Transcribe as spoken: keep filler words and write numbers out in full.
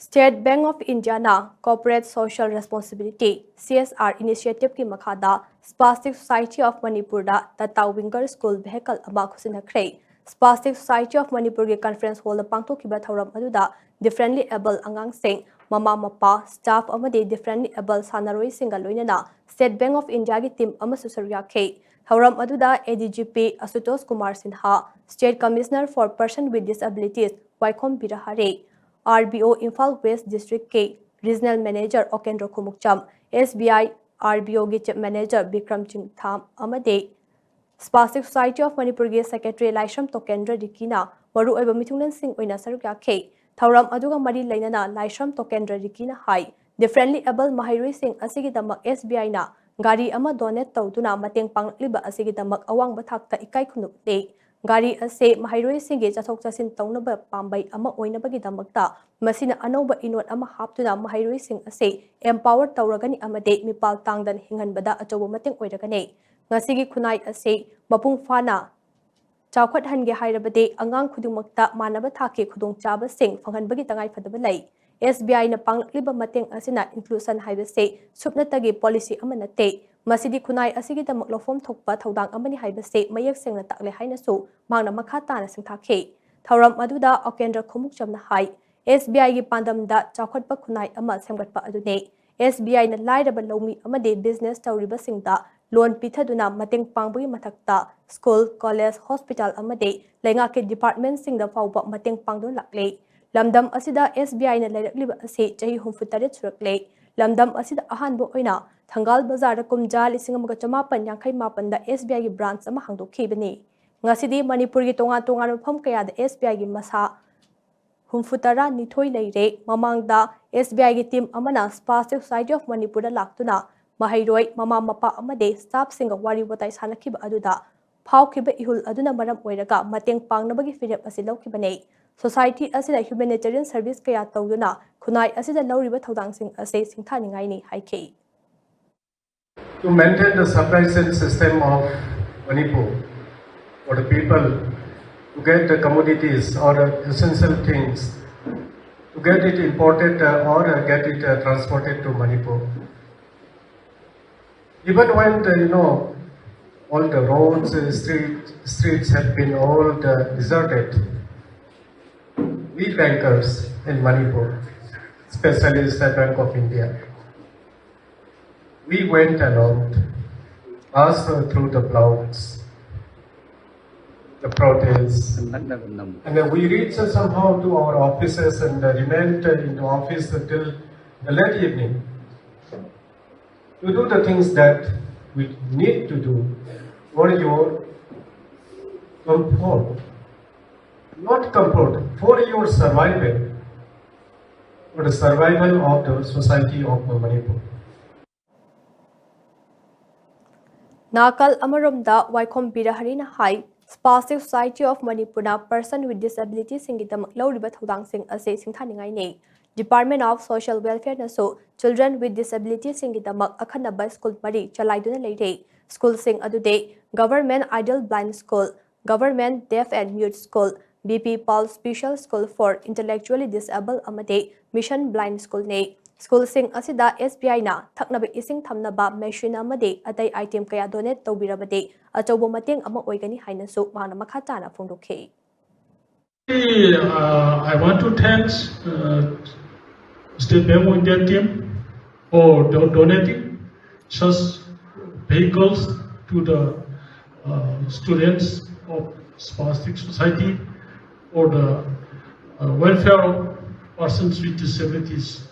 State Bank of Indiana Corporate Social Responsibility, C S R, Initiative-ꯀꯤ ꯃꯈꯥꯗ Spastic Society of Manipur-ꯗ Tata Winger School Vehicle ꯑꯃ ꯈꯨꯠꯁꯤꯟꯅꯈ꯭ꯔꯦ꯫ Spastic Society of Manipur-ꯒꯤ Conference Hall-ꯗ ꯄꯥꯡꯊꯣꯛꯈꯤꯕ ꯊꯧꯔꯝ ꯑꯗꯨꯗ differently abled ꯑꯉꯥꯡꯁꯤꯡ, ꯃꯃꯥ ꯃꯄꯥ, staff ꯑꯃꯗꯤ differently abled ꯁꯥꯟꯅꯔꯣꯏꯁꯤꯡꯒ ꯂꯣꯏꯅꯅ State Bank of India-ꯒꯤ team ꯑꯃꯁꯨ ꯁꯔꯨꯛ ꯌꯥꯈꯤ꯫ ꯊꯧꯔꯝ ꯑꯗꯨꯗ A D G P Ashutosh Kumar Sinha, State Commissioner for Person with Disabilities ꯋꯥꯏꯈꯣꯝ ꯕꯤꯔꯍꯥꯔꯦ, R B O Imphal West District-ꯀꯤ Regional Manager ꯑꯣꯀꯦꯟꯗ꯭ꯔ Khumukcham, S B I R B O-ꯒꯤ Chief Manager Bikram ꯆꯤꯡꯊꯥꯝ ꯑꯃꯗꯤ Spastic Society of Manipur-ꯒꯤ Secretary ꯂꯥꯏꯁ꯭ꯔꯝ ꯇꯣꯀꯦꯟꯗ꯭ꯔ ꯔꯤꯀꯤꯅ ꯃꯔꯨꯑꯣꯏꯕ ꯃꯤꯊꯨꯡꯂꯦꯟꯁꯤꯡ ꯑꯣꯏꯅ ꯁꯔꯨꯛ ꯌꯥꯈꯤ꯫ ꯊꯧꯔꯝ ꯑꯗꯨꯒ ꯃꯔꯤ ꯂꯩꯅꯅ ꯂꯥꯏꯁ꯭ꯔꯝ ꯇꯣꯀꯦꯟꯗ꯭ꯔ ꯔꯤꯀꯤꯅ ꯍꯥꯏ, differently abled ꯃꯍꯩꯔꯣꯏꯁꯤꯡ ꯑꯁꯤꯒꯤꯗꯃꯛ S B I-ꯅ ꯒꯥꯔꯤ ꯑꯃ donate ꯇꯧꯗꯨꯅ ꯃꯇꯦꯡ ꯄꯥꯡꯂꯛꯂꯤꯕ ꯑꯁꯤꯒꯤꯗꯃꯛ ꯑꯋꯥꯡꯕ ꯊꯥꯛꯇ ꯏꯀꯥꯏ ꯈꯨꯝꯅꯩ꯫ ꯒꯥꯔꯤ ꯑꯁꯤ ꯃꯍꯩꯔꯣꯏꯁꯤꯡꯒꯤ ꯆꯠꯊꯣꯛ ꯆꯠꯁꯤꯟ ꯇꯧꯅꯕ ꯄꯥꯝꯕꯩ ꯑꯃ ꯑꯣꯏꯅꯕꯒꯤꯗꯃꯛꯇ ꯃꯁꯤꯅ ꯑꯅꯧꯕ ꯏꯅꯣꯠ ꯑꯃ ꯍꯥꯞꯇꯨꯅ ꯃꯍꯩꯔꯣꯏꯁꯤꯡ ꯑꯁꯤ empower ꯇꯧꯔꯒꯅꯤ ꯑꯃꯗꯤ ꯃꯤꯄꯥꯜ ꯇꯥꯡꯗꯅ ꯍꯤꯡꯍꯟꯕꯗ ꯑꯆꯧꯕ ꯃꯇꯦꯡ ꯑꯣꯏꯔꯒꯅꯤ꯫ ꯉꯁꯤꯒꯤ ꯈꯨꯟꯅꯥꯏ ꯑꯁꯤ ꯃꯄꯨꯡ ꯐꯥꯅ ꯆꯥꯎꯈꯠꯍꯟꯒꯦ ꯍꯥꯏꯔꯕꯗꯤ ꯑꯉꯥꯡ ꯈꯨꯗꯤꯡꯃꯛꯇ ꯃꯥꯟꯅꯕ ꯊꯥꯛꯀꯤ ꯈꯨꯗꯣꯡꯆꯥꯕꯁꯤꯡ ꯐꯪꯍꯟꯕꯒꯤ ꯇꯉꯥꯏꯐꯗꯕ ꯂꯩ꯫ S B I-ꯅ ꯄꯥꯡꯂꯛꯂꯤꯕ ꯃꯇꯦꯡ ꯑꯁꯤꯅ inclusion ꯍꯥꯏꯕꯁꯤ ꯁꯨꯞꯅꯇꯒꯤ policy ꯑꯃ ꯅꯠꯇꯦ, ꯃꯁꯤꯗꯤ ꯈꯨꯟꯅꯥꯏ ꯑꯁꯤꯒꯤꯗꯃꯛ ꯂꯧꯐꯝ ꯊꯣꯛꯄ ꯊꯧꯗꯥꯡ ꯑꯃꯅꯤ ꯍꯥꯏꯕꯁꯤ ꯃꯌꯦꯛ ꯁꯦꯡꯅ ꯇꯥꯛꯂꯦ ꯍꯥꯏꯅꯁꯨ ꯃꯍꯥꯛꯅ ꯃꯈꯥ ꯇꯥꯅ ꯁꯤꯡꯊꯥꯈꯤ꯫ ꯊꯧꯔꯝ ꯑꯗꯨꯗ ꯑꯣꯀꯦꯟꯗ꯭ꯔ ꯈꯨꯃꯨꯛꯆꯝꯅ ꯍꯥꯏ, S B I-ꯒꯤ ꯄꯥꯟꯗꯝꯗ ꯆꯥꯎꯈꯠꯄ ꯈꯨꯟꯅꯥꯏ ꯑꯃ ꯁꯦꯝꯒꯠꯄ ꯑꯗꯨꯅꯤ꯫ S B I-ꯅ ꯂꯥꯏꯔꯕ ꯂꯧꯃꯤ ꯑꯃꯗꯤ business ꯇꯧꯔꯤꯕꯁꯤꯡꯗ loan ꯄꯤꯊꯗꯨꯅ ꯃꯇꯦꯡ ꯄꯥꯡꯕꯒꯤ ꯃꯊꯛꯇ school, college, hospital ꯑꯃꯗꯤ ꯂꯩꯉꯥꯛꯀꯤ department-ꯁꯤꯡꯗ ꯐꯥꯎꯕ ꯃꯇꯦꯡ ꯄꯥꯡꯗꯨꯅ ꯂꯥꯛꯂꯤ꯫ ꯂꯝꯗꯝ ꯑꯁꯤꯗ S B I-ꯅ ꯂꯩꯔꯛꯂꯤꯕ ꯑꯁꯤ ꯆꯍꯤ ꯍꯨꯝꯐꯨ ꯇꯔꯦꯠ ꯁꯨꯔꯛꯂꯦ꯫ ꯂꯝꯗꯝ ꯑꯁꯤꯗ ꯑꯍꯥꯟꯕ ꯑꯣꯏꯅ ꯊꯪꯒꯥꯜ ꯕꯖꯥꯔꯗ ꯀꯨꯝꯖꯥ ꯂꯤꯁꯤꯡ ꯑꯃꯒ ꯆꯃꯥꯄꯟ ꯌꯥꯡꯈꯩ ꯃꯥꯄꯟꯗ S B I-ꯒꯤ branch ꯑꯃ ꯍꯥꯡꯗꯣꯛꯈꯤꯕꯅꯤ꯫ ꯉꯁꯤꯗꯤ ꯃꯅꯤꯄꯨꯔꯒꯤ ꯇꯣꯉꯥꯟ ꯇꯣꯉꯥꯟꯕ ꯃꯐꯝ ꯀꯌꯥꯗ S B I-ꯒꯤ ꯃꯁꯥ ꯍꯨꯝꯐꯨ ꯇꯔꯥ ꯅꯤꯊꯣꯏ ꯂꯩꯔꯦ꯫ ꯃꯃꯥꯡꯗ S B I-ꯒꯤ team ꯑꯃꯅ Spastic Society of Manipur-ꯗ ꯂꯥꯛꯇꯨꯅ ꯃꯍꯩꯔꯣꯏ, ꯃꯃꯥ ꯃꯄꯥ ꯑꯃꯗꯤ staff-ꯁꯤꯡꯒ ꯋꯥꯔꯤ ꯋꯥꯇꯥꯏ ꯁꯥꯟꯅꯈꯤꯕ ꯑꯗꯨꯗ ꯐꯥꯎꯈꯤꯕ ꯏꯍꯨꯜ ꯑꯗꯨꯅ ꯃꯔꯝ ꯑꯣꯏꯔꯒ ꯃꯇꯦꯡ ꯄꯥꯡꯅꯕꯒꯤ ꯐꯤꯔꯦꯞ ꯑꯁꯤ ꯂꯧꯈꯤꯕꯅꯤ꯫ Society ꯑꯁꯤꯅ humanitarian service ꯀꯌꯥ ꯇꯧꯗꯨꯅ ꯈꯨꯟꯅꯥꯏ ꯑꯁꯤꯗ ꯂꯧꯔꯤꯕ ꯊꯧꯗꯥꯡꯁꯤꯡ ꯑꯁꯤ ꯁꯤꯡꯊꯥꯅꯤꯡꯉꯥꯏꯅꯤ ꯍꯥꯏꯈꯤ꯫ To maintain the supply chain system of Manipur for the people to get the commodities or the essential things get it imported uh, or uh, get it uh, transported to Manipur. Even when the, you know, all the roads, uh, street, streets have been all uh, deserted, we bankers in Manipur, especially State Bank of India, we went along, passed uh, through the clouds, the protests, and then we reached uh, somehow to our offices and uh, remained uh, in the office until the late evening to do the things that we need to do for your comfort, not comfort, for your survival, for the survival of the society of Manipur. ꯅꯥꯀꯜ ꯑꯃꯔꯣꯝꯗ ꯋꯥꯏꯈꯣꯝ ꯕꯤꯔꯍꯔꯤꯅ ꯍꯥꯏ, Spastic Society of Manipurꯅ Person with Disabilityꯁꯤꯡꯒꯤꯗꯃꯛ ꯂꯧꯔꯤꯕ ꯊꯧꯗꯥꯡꯁꯤꯡ ꯑꯁꯤ ꯁꯤꯡꯊꯥꯅꯤꯡꯉꯥꯏꯅꯤ꯫ Department of Social Welfareꯅꯁꯨ Children with Disabilityꯁꯤꯡꯒꯤꯗꯃꯛ ꯑꯈꯟꯅꯕ school ꯃꯔꯤ ꯆꯂꯥꯏꯗꯨꯅ ꯂꯩꯔꯦ꯫ ꯁ꯭ꯀꯨꯜꯁꯤꯡ ꯑꯗꯨꯗꯤ Government Idle Blind School, Government Deaf and Mute School, B P Pal Special School for Intellectually Disabled ꯑꯃꯗꯤ Mission Blind Schoolꯅꯤ꯫ ꯁ꯭ꯀꯨꯜꯁꯤꯡ ꯑꯁꯤꯗ S B Iꯅ ꯊꯛꯅꯕ ꯏꯁꯤꯡ ꯊꯝꯅꯕ ꯃꯦꯁꯤꯟ ꯑꯃꯗꯤ ꯑꯇꯩ ꯑꯥꯏꯇꯦꯝ ꯀꯌꯥ ꯗꯣꯅꯦꯠ ꯇꯧꯕꯤꯔꯕꯗꯤ ꯑꯆꯧꯕ ꯃꯇꯦꯡ ꯑꯃ ꯑꯣꯏꯒꯅꯤ ꯍꯥꯏꯅꯁꯨ ꯃꯍꯥꯛꯅ ꯃꯈꯥ ꯇꯥꯅ ꯐꯣꯡꯗꯣꯛꯈꯤ꯫ Uh, I want to thank uh, State Bank of India team for do- donating such vehicles to the uh, students of Spastic Society for the uh, welfare of persons with disabilities.